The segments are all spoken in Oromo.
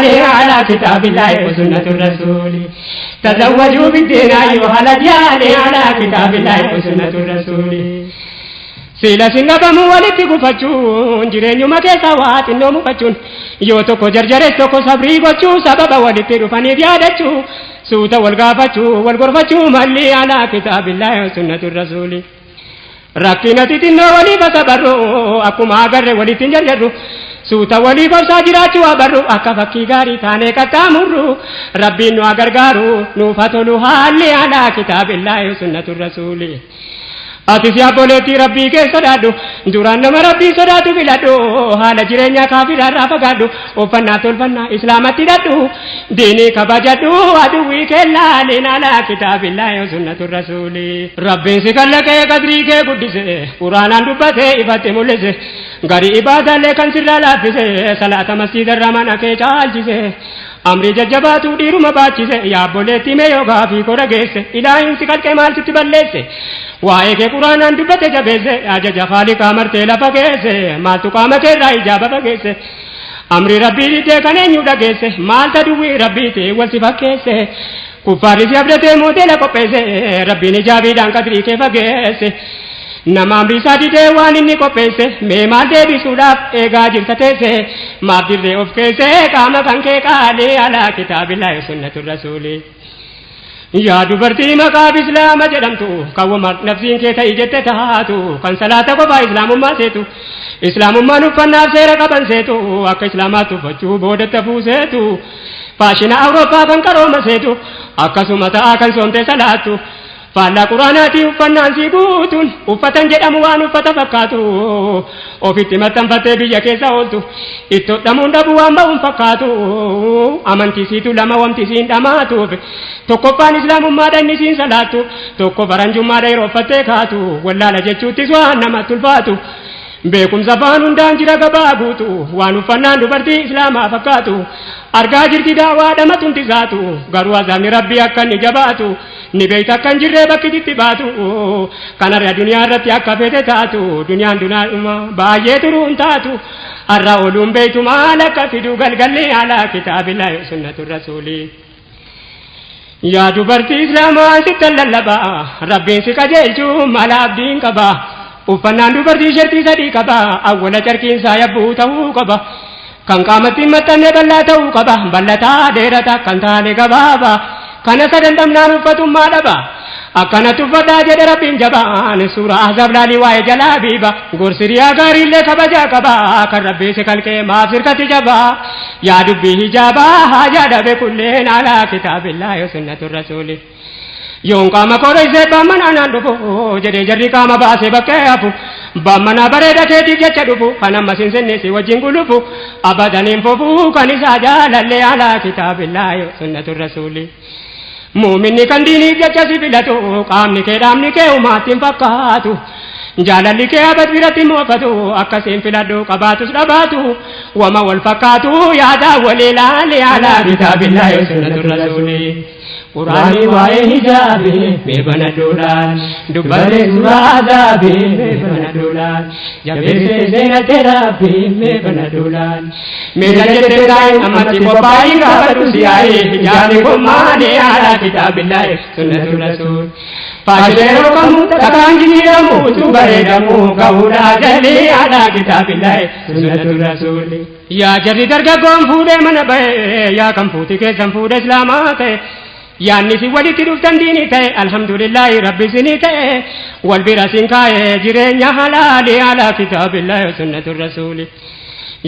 laali alaa kitaabillaahi wa sunnati rasuuli. Tazawwajuu biddiin ayyuhal ajyaali alaa kitaabillaahi wa sunnati rasuuli. Sila sin dhabamu walitti gufachuun jireenyuma keessa waa xinnoo mufachuun yoo tokko jarjares tokko sabrii gochuu sababa walitti dhufaniif yaadachuu suuta wal gaafachuu wal gorfachuu malli alaa kitaabillaahi wa sunnati rasuuli. Rakkina xixinnoo waliif asabarru akkuma agarre walitti hin jarjarru suuta walii gorsaa jiraachuu abarru akka fakkii gaarii taanee qaxxaamurru rabbiin nu haa gargaaru nuuf haa tolu haalli alaa kitaabillaahi wa sunnati rasuuli. Atis yaa obboleettii rabbii kee sodaadhu duraan nama rabbii sodaatu filadhu haala jireenyaa kaafiraa irraa fagaadhu uffannaa tolfannaa islaamatti hidhadhu diinii kabajadhu aduwwii kee laaliin alaa kitaabillaahi wa sunnatu rasuuli. Rabbiin si kallaqee qadrii kee guddise quraanaan dubbatee ifatti mul'ise garii ibaadaallee kan sirraa laaffise salaata masjiidarraa mana kee caalchise amrii jajjabaatu dhiiruma baachise yaa obboleettii mee yoo gaafii koo dhageesse ilaahiin si kalqee maal sitti balleesse waa'ee kee quraanaan dubbate jabeesse ajaja haaliqaa martee lafa keesse maaltu qaama keerraa ijaaba fageesse amri rabbii diddee kan eenyu dhageesse maalta duwwii rabbiiti wal si fakkeesse kuffaarri si abdatee mooteela qopheesse rabbiin ijaabiidhaan qadrii kee fageesse nama amri isaa didee waan inni qopheesse mee maal deebisuudhaaf eegaa jirta teesse maaf dirree of keesse qaama kan kee qaalii alaa kitaabillaahi sunnatu rasuuli. Yaa dubartii maqaaf islaama jedhamtu kan wama nafsiin kee ta'i jette taatu kan salaata qofaa islaamummaa seetu islaamummaan uffannaaf seera qaban seetu akka islaamaatti uffachuu boodatti hafuu seetu faashina awurooppaa kan qarooma seetu akkasuma ta'aa kan soomte salaattu faallaa quraanaatii uffannaan sii guutuun uffatan jedhamu waan uffata fakkaatu ofitti maxxanfattee biyya keessa ooltu itti hodhamuun dhabu waan ba'uun fakkaatu amantii siitu lama wamti siin dhamaatuuf tokkoffaan islaamummaadha inni siin salaattu tokko faranjummaadha yeroo uffattee kaatu wallaala jechuuttis waan namatti ulfaatu beekumsa afaan hundaan jira gabaa guutu waan uffannaan dubartii islaamaa fakkaatu argaa jirti daawaa dhamatu hundisaatu garuu azaabni rabbii akka inni jabaatu ni beeyta akka hin jirree bakki itti baatu kanarra duniyaa irratti akka feete taatu duniyaan dunaadhuma baay'ee turuun taatu har'a ooluun beeytu maal akka fidu galgalli alaa kitaabillaahi sunnatu rasuulii. Yaa dubartii islaamaa sittan lallabaa rabbiin si qajeelchuu mala abdiin qaba uffannaan dubartii shartii sadii qaba awwala carqiinsaa yabbuu ta'uu qaba kan qaamatti hin maxxanne bal'aa ta'uu qaba bal'ataa dheerata kan taane gabaaba kana sadan dhabnaan uffatummaa dhaba akkanatti uffadhaa jedhe rabbiin jabaan suuraa ahzaab laalii waa'ee jalaa biiba gorsi riyaa gaariillee kabajaa qaba kan rabbii si kalqee maaf sirkatti jabaa yaa dubbii hijaabaa haajaa dhabe kunneen alaa kitaabillaahi sunnatu rasuuli. Yoon qaama koo dhoysee baammanaa naan dhufu jedhee jarri qaama baasee bakkee hafu baammanaa bareeda keetiif jecha dhufu kan ammas hin senne si wajjin gulufu abadaniin fufuu kan isaa jaalallee alaa kitaabillaahi sunnatu rasuuli. Muuminni kan diiniif jecha si filatu qaamni kee dhaabni kee umaatti hin fakkaatu. Jaalalli kee abad biratti moofatu akkasiin filadhu qabaatus dhabaatu wama wal fakkaatu yaada walii laali alaa kitaabillaahi sunnatu rasuuli. Quraanni waa'ee hijaabii mee banadhuudhaan dubbatee suuraa azaabii mee banadhuudhaan jabeessee seenate rabbii mee banadhuudhaan mee jette taa'in ammatti qophaa'ii gaafadhu siyaa'ee hijaabni kun maali alaa kitaabillaahi sunnatu rasuul. Faashina yeroo kamuu takkaan jijjiiramu utuu bareedamu gahuudhaa jalii alaa kitaabillaahi sunnatu rasuuli. Yaa jarri dargaggoon fuudhee mana ba'e yaa kan fuuti keessan fuudhe islaamaa ta'e yaanni isin walitti dhuftan diinii ta'e alhamdulillaahi rabbi isinii ta'e wal bira isin kaa'e jireenya halaalii alaa kitaabillaahi sunnatu rasuuli.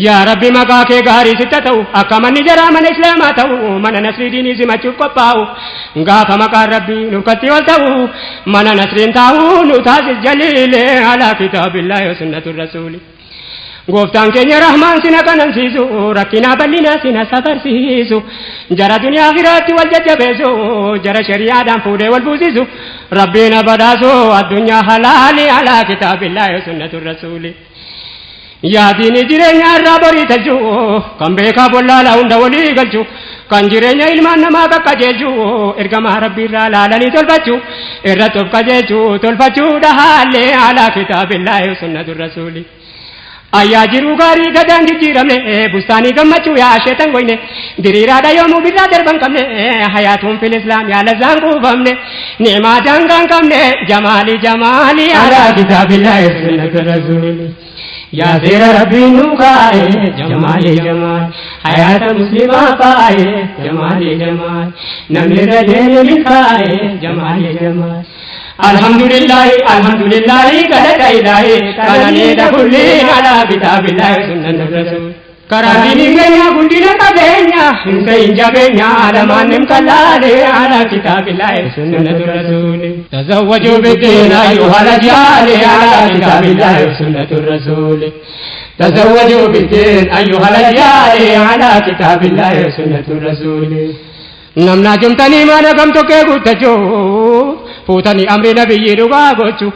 Yaa Rabbi maqaa kee gaarii sitta ta'u akka manni jaraa mana islaamaa ta'u mana nasrii diinii simachuuf qophaa'u gaafa maqaan rabbii nurkatti ol ta'u mana nasriin taa'u nu taasis jaliilee alaa kitaabillaahi sunnatu rasuuli. Gooftaan keenya rahmaan sina qanansiisu rakkinaa bal'inaa sina safarsiisu jara duniyaa akiraatti wal jajjabeessu jara shari'aadhaan fuudhee wal buusisu rabbiin abadaasu addunyaa halaali alaa kitaabillaahi sunnatu rasuuli. Yaa diinii jireenya irraa borii talchu kan beekaa bollaalaa hunda walii galchu kan jireenya ilmaan namaa qaqqajeelchu ergamaa rabbii irraa laalanii tolfachu irratti of qajeelchu tolfachuudha haalli alaa kitaabillaahi sunnatu rasuuli. Ayyaa jiruu gaarii gadaan jijjiiramne bustaanii gammachuu yaa asheetan goyne Diriiraadha yoomuu birraa darban qabne, hayaatuun fil islaam yaalazzaan kuufamne, ni'maa daangaan qabne, jamaalii jamaalii alaa kitaabillahi sunnati rasuuli. Yaa seera rabbiin nu kaa'e, jamaalii jamaal, hayaata muslimaa faa'e, jamaalii jamaal, namni irra deeme milkaa'e, jamaalii jamaal. Alhamdulillahi, alhamdulillahi, galata ilaahi, qananiidha kulliin alaa kitaabillahi sunnati rasuul. Karaa diiniin keenya guddina qabeenya, hin ta'in jabeenya, lamaan nim kallaale alaa kitaabillahi sunnati rasuuli. Tazawwajuu biddiin ayyuhal ajyaali alaa kitaabillahi sunnati rasuuli. Tazawwajuu biddiin ayyuhal ajyaali alaa kitaabillahi sunnati rasuuli. Namna jumtanii mana gam tokkee guuttachuu, fuutanii amri nabiyyi dhugaa gochuu,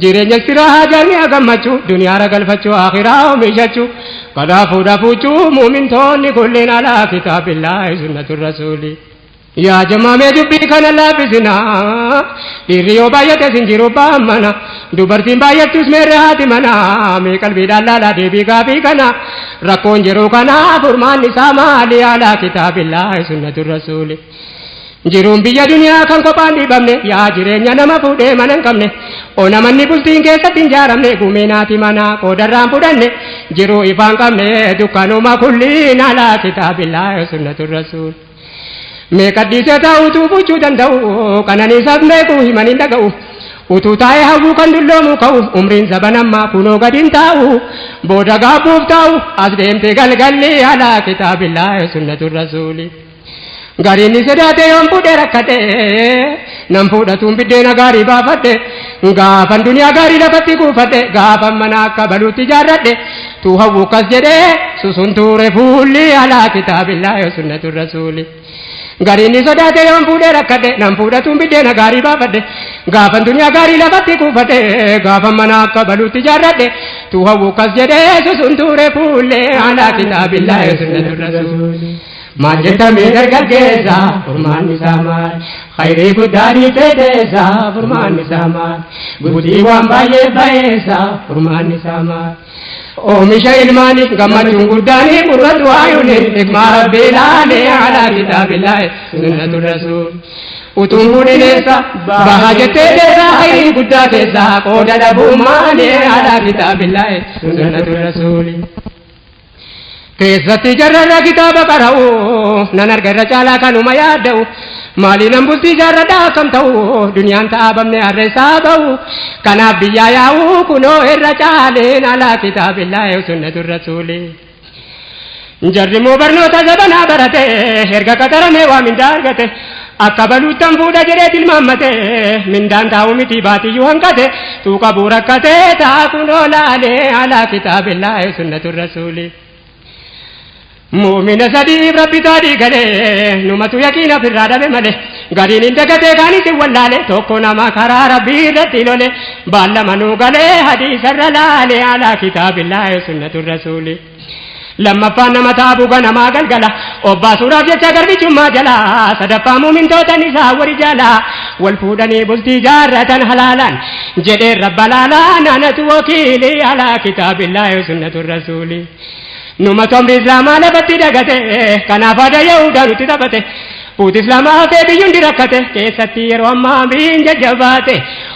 jireenya siraa jarmiya gammachuu, duniyaara galfachuu, akhiraa oomishachuu, kanaafuu dhafuuchuu muumintoonni kulliin alaa kitaabillahi sunnatu rasuuli. Yaa jamaamee dubbii kana laaffisinaa, dhiirri yoo baay'ate sin jiru baammana, dubartiin baay'attus meerre haati mana, mee qalbiidhaan laalaa deebii gaafii kana, rakkoon jiru kana furmaanni isaa maali alaa kitaabillahi sunnatu rasuuli. Jiruun biyya duniyaa kan kophaan dhibamne, yaa jireenya nama fuudhee mana hin qabne, onamanni bultiin keessatti hin jaaramne, gumeenaati mana qoodarraan fudhanne, jiruu ifaan qabne dukkanuma kulliin alaa kitaabillahi sunnatu rasuul. Mee qadhiisee taa'utu bulchuu danda'u, qananiisaaf beeku himan hin dhaga'u. Utuu taa'ee hawwuu kan dulloomu ka'u, umriin zabanammaa kunoo gadi hin taa'u, booda gaabbuuf taa'u, as deemte galgalli alaa kitaabillahi sunnatu rasuuli. Gariin ni sodaate yoon fuudhee rakkate, nan fuudhatuun biddeena gaarii baafadhe, gaafan duniyaa gaarii lafatti kuufadhe, gaafan mana akka baluutti ijaarradhe, tuu hawwu kas jedhee susun tuure fuulli alaa kitaabillahi sunnatu rasuuli. Gariin ni sodaate yoon fuudhee rakkadhe, nan fuudhatuun biddeena gaarii baafadhe, gaafan duniyaa gaarii lafatti kuufadhe, gaafan mana akka baluutti ijaarradhe, tuu hawwu kas jedhee susun tuure fuulli alaa kitaabillahi sunnatu rasuuli. Maal jettamee dargaggeessa, furmaanni isaa maal? Khayrii guddaa dhiitee teessa, furmaanni isaa maal? Bultii waan baay'ee bayeessa, furmaanni isaa maal? Oomisha ilmaanii gammachuun guddaanii qurratu ayuuni hikmaa rabbii ilaalee alaa kitaabillahi sunnatu rasuul. Utuun fuudhineessa baha jettee teessa, khayrii guddaa keessa qooda dhabuu maali alaa kitaabillahi sunnatu rasuuli. Keessatti jarrarra kitaaba qara'u, nan arga irra caalaa kanuma yaadda'u, maaliinan bultii jaarradhaa akkam ta'u, duniyaan ta'aabamne harreessaa ba'u, kanaaf biyyaa yaa'u kunoo irra caaleen alaa kitaabillahi sunnatu rasuuli. Jarri immoo barnoota zabanaa barate, erga qaxaramee waa mindaa argate, akka baluuttan fuudha jedhee tilmaammate, mindaan taa'u miti baatiyyuu hanqate, tuuqa buurakkate taa kunoo laalee alaa kitaabillahi sunnatu rasuuli. Muumina sadiif rabbi taadii galee, numatu yaqiina ofirraa dhabe malee, gariin hin dagatee kaanis hin wallaale, tokko nama karaa rabbii irratti lole, baallama nuu galee hadiisarra laalee alaa kitaabillahi sunnatu rasuuli. Lammaffaan nama taabu ganamaa galgala, obbaa suuraaf jecha garbichummaa jala, sadaffaa muumintootan isaa wari jala, wal fuudhanii bultii jaarratan halaalaan, jedhee rabba laalaa naanatu wakiilii alaa kitaabillahi sunnatu rasuuli. Numatu amri islaamaa lafatti dagate, kanaaf aadaa yahudaa nutti taphate, fuuti islaamaa hafee biyyuun rakkate, keessatti yeroo ammaa amriin jajjabaate,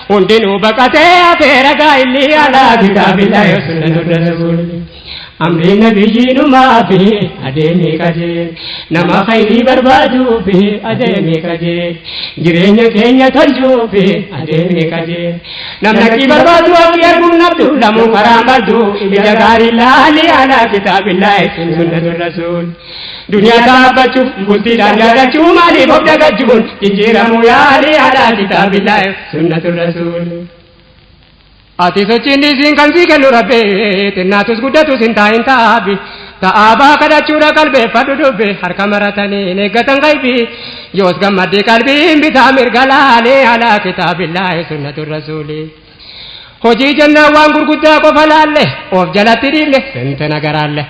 hundinuu baqatee hafee ragaa illi alaa kitaabillahi sunnatu rasuuli. Amri nabiyyiinumaa fi adeemee qajeel, nama khayrii barbaaduu fi adeemee qajeel, jireenya keenya tolchuu fi adeemee qajeel, namni akki barbaadu akki arguun nabdu, lamuu karaan baddu ija gaarii laali alaa kitaabillahi sunnatu rasuul. Duniyaa dhaabbachuuf bultiidhaan jaallachuu, maaliif of dagachuun jijjiiramuu yaali alaa kitaabillahi sunnatu rasuul. Ati sochiin isiin kan sii kennu rabbi, xinnaatus guddatus hin taa'in taabi, ta'aabaa kadhachuudha qalbeeffadhu dubbi, harka maratanii hin eeggatan qaybii, yoos gammaddi qalbiin bitaa mirga laalee alaa kitaabillahi sunnatu rasuuli. Hojii jennaan waan gurguddaa qofa laalle, of jalatti dhiibne sente nagaraalle.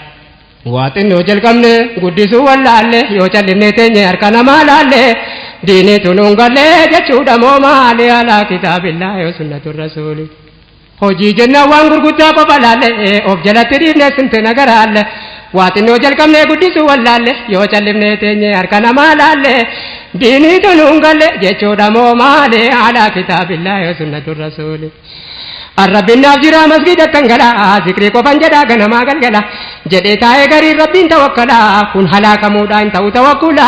Waa xinnoo jalqabne guddisuu wallaalle, yoo callisnee teenye harka namaa laalle, diiniitu nuun gallee jechuudha moo maali alaa kitaabillahi sunnatu rasuuli. Hojii jennaan waan gurguddaa qofa laalle, of jalatti dhiibne sinte nagaraalle. Waa xinnoo jalqabnee guddisuu wallaalle, yoo callifnee teenye harka namaa laalle, diiniitu nuun galle jechuudha moo maali? Alaa kitaabillaahi wa sunnatu rasuuli. Rabbiin naaf jira, masgiidattan gala, zikrii qofan jedha ganamaa galgala jedhee taa'ee gariin Rabbiin tawakkala. Kun halaakamuudha, hin ta'u tawakkula.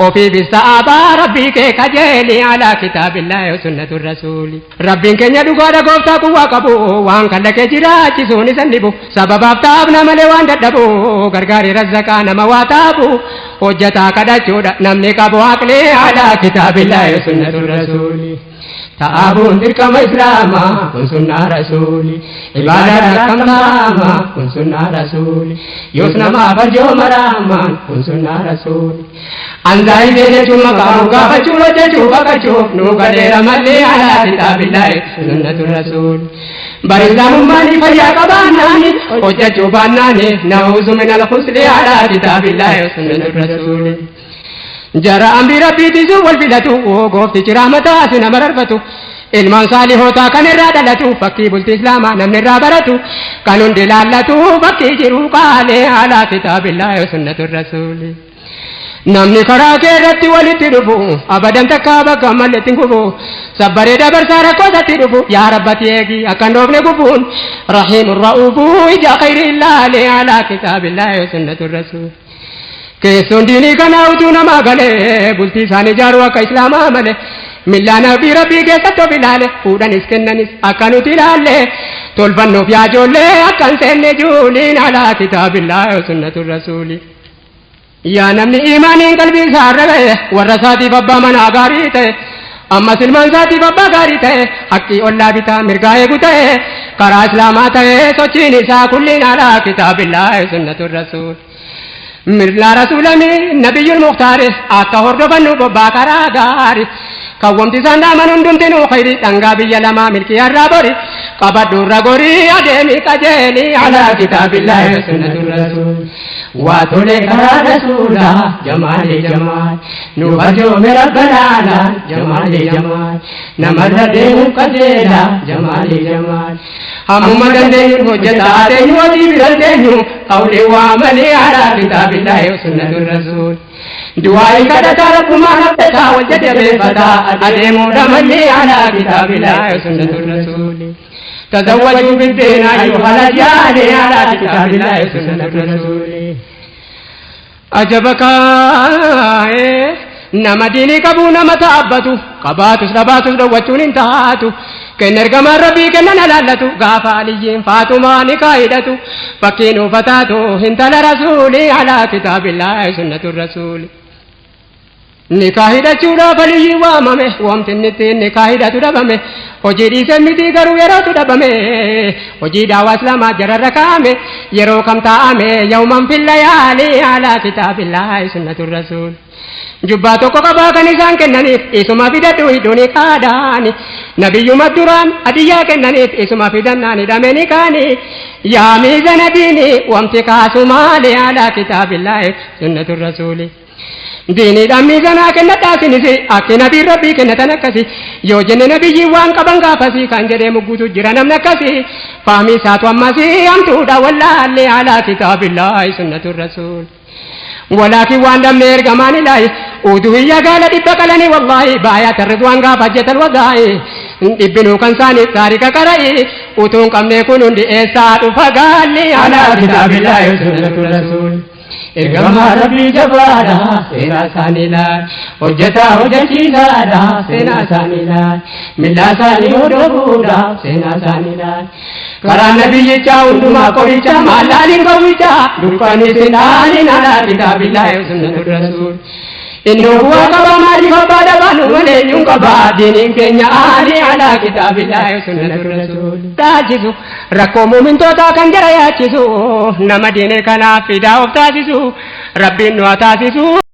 Ofiifis ta'aabaa Rabbii kee kajeeli, alaa kitaabillaahi wa sunnatu rasuuli. Rabbiin keenya dhugaadha, gooftaa quwwaa qabu, waan kallaqee jiraachisuun isan dhibu. Sababaaf ta'aaf malee waan dadhabu, gargaarii razzaqaa nama waa taabu, hojjataa kadhachuudha namni qabu aqlee, alaa kitaabillaahi wa sunnatu rasuuli. Ta'aabuun dirqama Islaamaa, kun sunnaa rasuuli. Ibaadaan akkam ta'ama, kun sunnaa rasuuli. Yoos namaa barjooma raamaan, kun sunnaa rasuuli. Anzaayitee jechuun maqaa gaafachuun hojjechuu baqachuuf nu galeera mallee, alaa kitaabillaahi sunnatu rasuuli. Bar Islaamummaan fayyaa qabaannaani, hojjechuu baannaani, na'uuzu min al-khusli, alaa kitaabillaahi sunnatu rasuuli. Jara amri Rabbiitisu wal filatu, gooftichi rahmataa si nama rarfatu, ilmaan saalihootaa kan irraa dhalatu, fakkii bultii Islaamaa namni irraa baratu, kan hundi laallatu, fakkii jiru qaalee, alaa kitaabillaahi sunnatu rasuuli. Namni karaa kee irratti walitti dhufu abadan takkaa bakka malletti hin kufu, sabbaree dabarsaa rakkoo isatti dhufu. Yaa Rabbati eegi akka hin dhoofne gufuun, rahiimu ra'uufu ija khayri ilaalee, alaa kitaabillaahi sunnatu rasuuli. Keessoon diinii kanaa utuu namaa galee, bultii isaanii ijaaruu akka Islaamaa malee, millaa nabii Rabbii keessatti of ilaale, fuudhanis kennanis akka nuti ilaalle tolfannuuf, yaa ijoollee, akka hin seenne juuliin, alaa kitaabillaahi sunnatu rasuuli. Yaa namni imaaniin qalbii isaa irra ga'e, warra isaatiif abbaa manaa gaarii ta'e, ammas ilmaan isaatiif abbaa gaarii ta'e, haqqii ollaa bitaa mirgaa eegu ta'e, karaa Islaamaa ta'e sochiin isaa kulliin, alaa kitaabillaahi sunnatu rasuul. Mirlaa rasuulami nabiyyul mukhtaari akka hordofannu bobbaa karaa gaari, kan wamti isaan dhaaman hundumtinuu khayri, dhangaa biyya lamaa milkii har'aa bori, qabadhu irra gorii adeemi qajeeli, alaa kitaabillaahi sunnatu rasuul. Waa tole karaa rasuulaa, jamaali jamaal, nu barjoome rabbanaala, jamaali jamaal, namarra deemuuf qajeela, jamaali jamaal. Hammuma dandeenyu hojjetaa teenyu, hojii biran teenyu, qawli waa malee, alaa kitaabillaahi sunnatu rasuul. Du'aayi kadhataa, Rabbumaan abdataa, wal jajjabeeffataa adeemuudha mallee, alaa kitaabillaahi sunnatu rasuul. تزوجوا بالدين أيها الأجيال، على كتاب الله سنة الرسول. أجبك nama diinii qabu, nama taabbatu, qabaatus dhabaatus dhowwachuun hin taatu. Kenna ergamaan Rabbii kennan alaallatu, gaafa Aliyyiin Faatumaa ni kaayidhatu, fakkiin uffataatu hintala rasuuli, alaa kitaabillaahi sunnatu rasuuli. Nikaa hidhachuudhaaf Aliyyiin waamame, wamti inni ittiin nikaa hidhatu dhabame. Hojii dhiisee miti, garuu yerootu dhabame. Hojii daawaa Islaamaa jararra kaa'ame, yeroo kam taa'ame? Yawman fil layaali, alaa kitaabillaahi sunnatu rasuul. Jubbaa tokko qabaa kan isaan kennaniif, isuma fidadhu hidhuuni kaadhaani. Nabiyyuma duraan hadiyyaa kennaniif, isuma fidannaan hidhame ni kaani. Yaa miizana diini, wamti kaasu maali? Alaa kitaabillaahi sunnatu rasuuli. Diiniidhaan miizanaa kennadhaa sinisi, akki nabiin Rabbii kennatan akkasi yoo jenne, nabiyyiin waan qaban gaafasi kan jedhee mugguutu jira namni akkasi. Fahmii isaatu ammasii hamtuudha wallaalli, alaa kitaabillaahi sunnatu rasuul. Walaakin waan dhabne ergamaan ilaahi uduhiyya gaala 100 qalanii, wallaahi baayaa ridwaan gaafa jetal wadaa'i dhibbinuu kan isaaniif taarika qara'i utuun qabne, kun hundi eessaa dhufa gaalli? Alaa kitaabillaahi sunnatu rasuul. Ergamaa Rabbii jabaadha, seenaa isaanii ilaal, hojjetaa hojjechiisaadha, seenaa isaanii ilaal, millaa isaanii hordofuudha, seenaa isaanii ilaal. Karaa nabiyyichaa hundumaa qoricha, maallaaliin gowwichaa dukkanni sindaalin, alaa kitaabillaahi sunnatu rasuul. Inni bu'aa qaba, maaliif abbaa dhabaanu malee eenyuun qaba? Diiniin keenya aali, alaa kitaabillaahi sunnatu rasuul. Taasisu rakkoo muumintootaa kan jara yaachisu, nama diinee kanaaf fidaa of taasisu, Rabbiin nu haa taasisu.